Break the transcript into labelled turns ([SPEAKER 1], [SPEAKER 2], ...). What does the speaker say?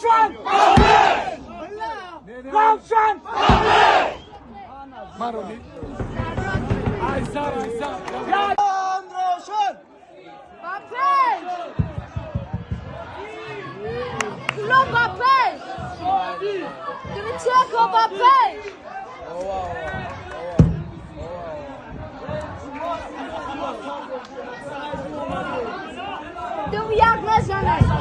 [SPEAKER 1] Равшан! Равшан!
[SPEAKER 2] Ба пеш! Клуб ба пеш! Кричеко, ба пеш! Ту як назанай!